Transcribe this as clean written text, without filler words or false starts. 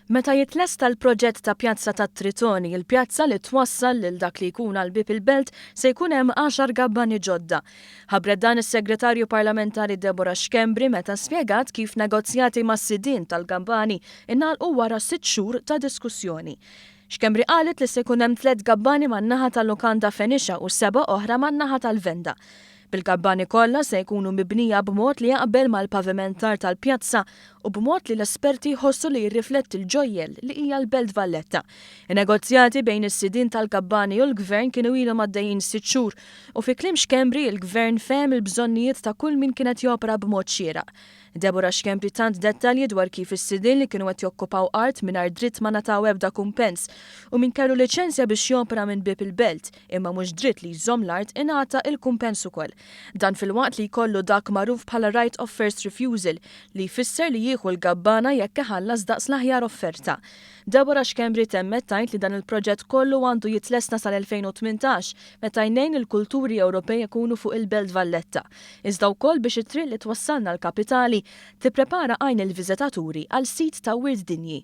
Meta jitlesta l-proġett ta' Pjazza tat-Tritoni, il-pjazza li twassal lil dak li jkun għal bieb il-Belt, se jkun hemm għaxar gabbani ġodda. Ħabbret dan is-Segretarju Parlamentari Deborah Schembri meta spjegat kif negozjati mas-sidien tal-gabbani ingħalqu wara sitt xhur ta' diskussjoni. Schembri qalet li se jkun hemm tlett gabbani man-naħa tal-lukanda Fenicia u sebgħa oħra man-naħa tal-Venda. Bil-gabbani kollha se jkunu mibnija b'mod li jaqbel mal-pavimentar tal-pjazza u b'mod li l-esperti jħossu li jirrifletti l-ġojjell li hija l-Belt Valletta. In-negozjati bejn is-sidien tal-gabbani u l-Gvern kienu ilhom għaddejjin sitt xhur u fi kliem Schembri il-Gvern fehem il-bżonnijiet ta' kull min kien qed jopera b'mod xieraq. Deborah Schembri tat dettalji dwar kif is-sidien li kienu qed jokkupaw art mingħajr dritt ma ngħataw ebda kumpens u min kellu liċenzja biex jopera minn bieb il-belt imma mhux dritt li jżomm l-art ingħata il-kumpens ukoll. Dan filwaqt li jkollu dak magħruf bħala right of first refusal li jfisser li jieħu l-gabbana jekk iħallas daqs l-aħjar offerta. Deborah Schembri temmet tgħid li dan il-proġett kollu għandu jitlesta sal-2018 meta jnejn il-kulturi Ewropej ikunu fuq il-Belt Valletta, iżda wkoll biex it-triq li twassalna l-kapitali tipprepara għajn il-viżitaturi għal sit ta' wirt dinji.